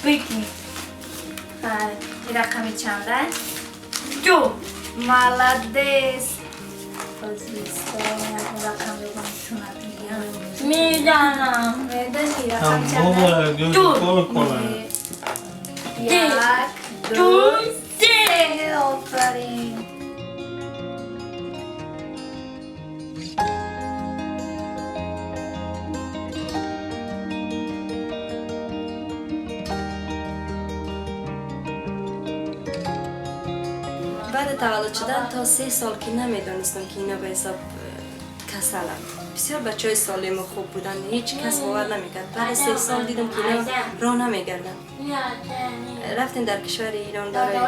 بگی. این رقم چنده؟ 2. молодец. رقم بگم. میدانم. میدانی رقم چنده؟ 2. 1 2 3. آفرین. بعد تولد شدن تا 3 سال که نمیدانستم که اینا به حساب کسلند. بسیار بچه های سالم و خوب بودن، هیچ کس باور نمیکرد. بعد 3 سال دیدم که اینا راه نمیگردن. رفتیم در کشور ایران، برای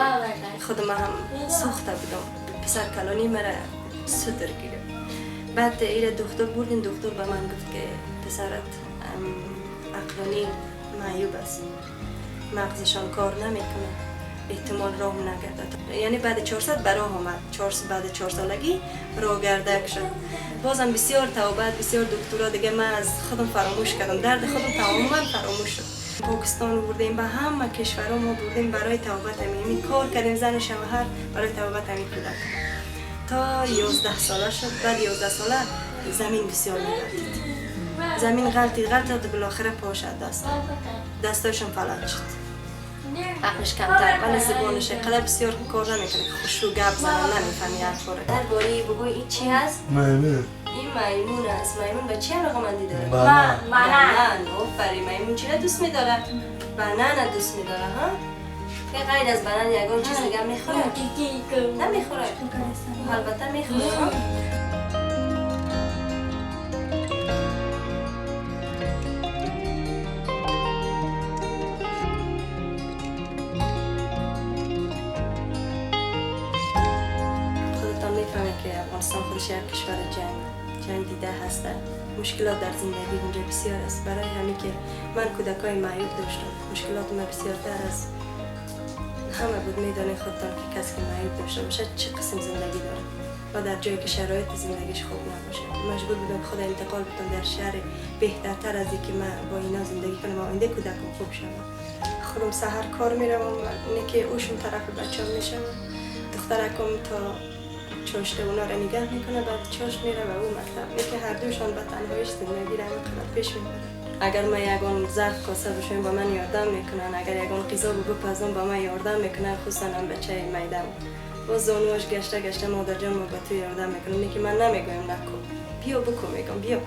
خود من هم سوخته بودم. پسر کلانی مرا صدر گرفت. بعد ایره دکتر بردیم، دکتر به من گفت که پسرت عقلانی معیوب است، مغزشان کار نمیکنه، احتمال راه نگردد. یعنی بعد 400 براه آمد، بعد 4 سالگی راه گردک شد. بازم بسیار توبت، بسیار دکترا دیگه من از خودم فراموش کردم، درد خودم تماما فراموش شد. پاکستان بردیم، به همه کشورها ما بردیم برای توبت همین کار کردیم، زن و شوهر برای توبت همین کودک. تا 11 ساله شد. بعد 11 ساله زمین بسیار می‌غلطید، زمین غلطید غلطید، بالاخره پاش دستاشون فلج شد. عقلش کمتر ولی زبانش قدر بسیار کار نمیکنه که خوشرو گپ زنم نمیفهمی حرفا رو. درباره بگو این چی هست؟ میمون. این میمون است. میمون به چی علاقه‌مندی داره؟ بنان. آفرین. میمون چی را دوست می‌داره؟ بنان دوست می‌داره ها؟ که غیر از بنان یگان چیز دیگه میخوره؟ نمیخوره. البته میخوره. که افغانستان خودش یک کشور جنگ دیده هسته. مشکلات در زندگی اونجا بسیار است. برای همین که من کودکای معیوب داشتم، مشکلات من بسیارتر از همه بود. میدانه خودتان که کسی که معیوب داشته باشه چه قسم زندگی داره و در جایی که شرایط زندگیش خوب نباشه. مجبور بودم خود انتقال بدم در شهر بهترتر از اینکه من با اینا زندگی کنم و آینده کودکم خوب شود. خودم سحر کار میرم و اینه که اوشون طرف بچه‌م میشم. دخترکم تا چاشت اونا را نگه میکنه، بعد چاشت میره و او مکتب. میگه هر دوشان به تنهاییش زندگی را همینقدر پیش میبره. اگر من یگان ظرف کاسه بشویم با من یاردم میکنن، اگر یگان غذا بپزم با من یاردم میکنن، خصوصا هم بچه میدم. باز زانوش گشته گشته مادر جان ما به تو یاردم میکنم. اینه که من نمیگویم نکن، بیا بکن، میگم بیا.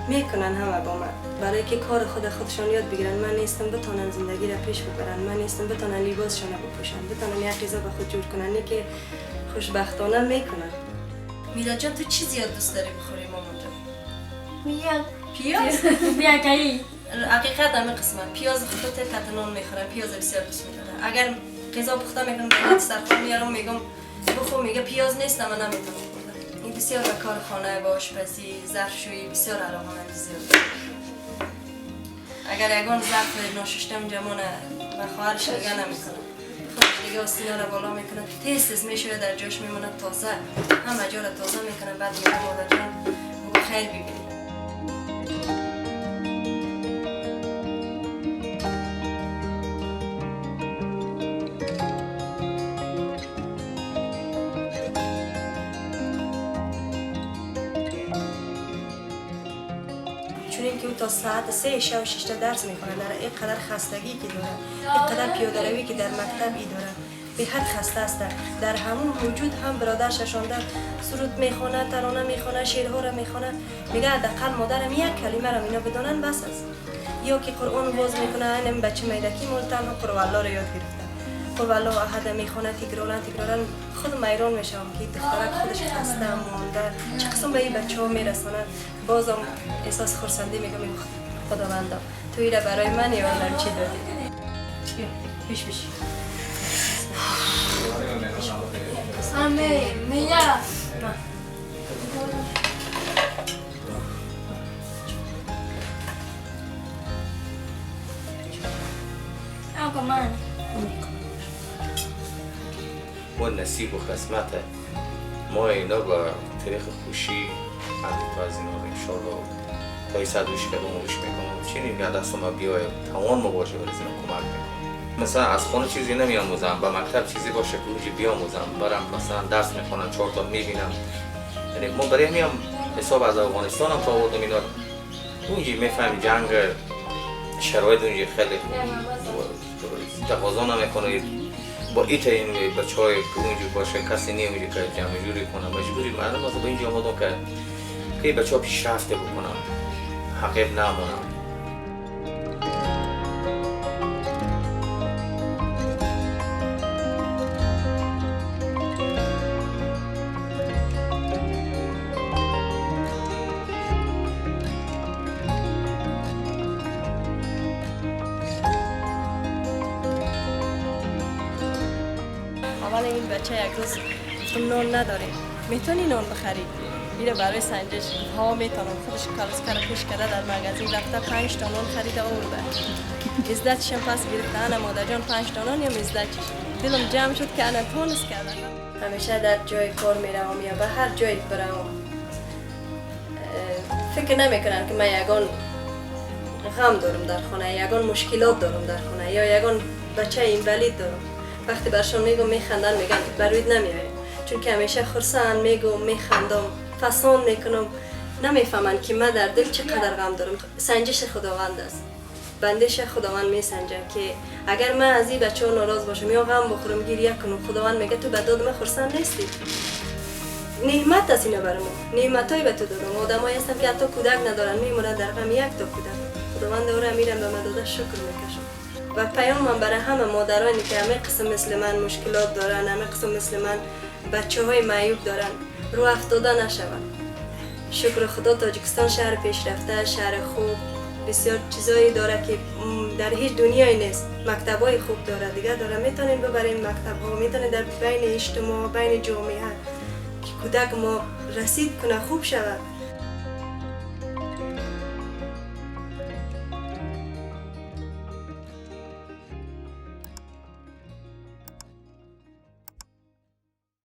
میکنن همه با من، برای که کار خودشان یاد بگیرن. من نیستم بتونن زندگی را پیش ببرن، من نیستم بتونن لباسشان را بپوشن، بتونن یک غذا به خود جور کنن. نه که خوشبختانه میکنن. میلاد جان تو چی زیاد دوست داری بخوری مامان جان؟ میاد پیاز؟ بیا حقیقت همه قسمت پیاز خودت کتنون میخورم، پیاز بسیار دوست میدارم. اگر غذا پخته میکنم به دسترخوان میارم میگم بخور، میگه پیاز نیست، من نمیتونم بخورم. این بسیار به کار خانه با آشپزی، ظرفشویی بسیار علاقه‌مند زیاد. اگر یگان ظرف ناششته اونجا مانه و خواهرش دیگه نمیکنه، خودش دیگه آستینا را بالا میکنه، تیز میشه در جاش میمونه تازه، همه جا را تازه میکنه. بعد میگه مادر جان بگو خیر ببینی. چون که او تا ساعت 3 شب 6 درس میخونه، در اینقدر خستگی که داره، اینقدر پیاده روی که در مکتب ای داره، به حد خسته است. در همون وجود هم برادر ششانده سرود میخونه، ترانه میخونه، شعرها را میخونه. میگه حداقل مادرم یک کلمه را اینا بدونن بس است. یا که قرآن باز میکنه، این بچه میدکی مول تنها قرآن الله را یاد گرفته، قل الله احد میخونه، تکرارا تکرارا. خودم حیران میشم که دخترک خودش خسته مونده چه قسم به این بچه ها میرسانه. بازم احساس خرسندی میگم خداوندا تو ایره برای من یادم چی دادی. بیا پیش پیش. امه میا آقا من و نصیب و قسمته ما اینا با طریق خوشی حتی تا از اینا انشالله تا این صد وش کردم وش میکنم چی میگه دست ما بیای توان ما باشه برای اینا کمک میکنم. مثلا از خونه چیزی نمیآموزم، به مکتب چیزی باشه که اونجا بیاموزم، برم مثلا درس میخونم 4 تا میبینم. یعنی ما برای میام حساب از افغانستان هم تا آوردم اینا رو. اونجا میفهمی جنگ شرایط اونجا خیلی تقاضا نمیکنه با ایت این بچهای که اونجا باشه کسی نی اونجا که جمع جوری کنه مجبوری مردم از به اینجا آمدم که بچه‌ها پیشرفت بکنم حقیق نمونم. اول این بچه یک روز گفتم نان نداریم، میتونی نان بخری؟ میره برای سنجش ها میتونم. خودش کالسکه رو پیش کرده در مغازه رفته 5 تا نان خریده آورده. عزتش هم پس گرفته. انا مادر جان 5 تا نان یا عزتش. دلم جمع شد که انا تونس کردم. همیشه در جای کار میروم یا به هر جایی بروم فکر نمیکنن که من یگان غم دارم در خانه، یگان مشکلات دارم در خانه یا یگان بچه اینوالید دارم. وقتی برشان میگم میخندن، میگن بروید نمیای، چون که همیشه خرسند میگم، میخندم، فسان میکنم. نمیفهمن که من در دل چقدر غم دارم. سنجش خداوند است، بندش خداوند میسنجه که اگر من از این بچه ها ناراض باشم یا غم بخورم گریه کنم، خداوند میگه تو به داد من خرسند نیستی. نعمت است اینا برای ما، نعمتای به تو دادم. آدمایی هستن که حتی کودک ندارن، میمونن در غم یک تا کودک. خداوند او را میرم به من داده، شکر میکشم. و پیام من برای همه مادرانی که همه قسم مثل من مشکلات دارن، همه قسم مثل من بچه های معیوب دارن، رو افتاده نشوند. شکر خدا تاجیکستان شهر پیشرفته، شهر خوب، بسیار چیزایی داره که در هیچ دنیایی نیست. مکتبای خوب داره، دیگه داره، میتونین ببرین مکتب ها، میتونین در بین اجتماع، بین جامعه که کودک ما رسید کنه، خوب شود.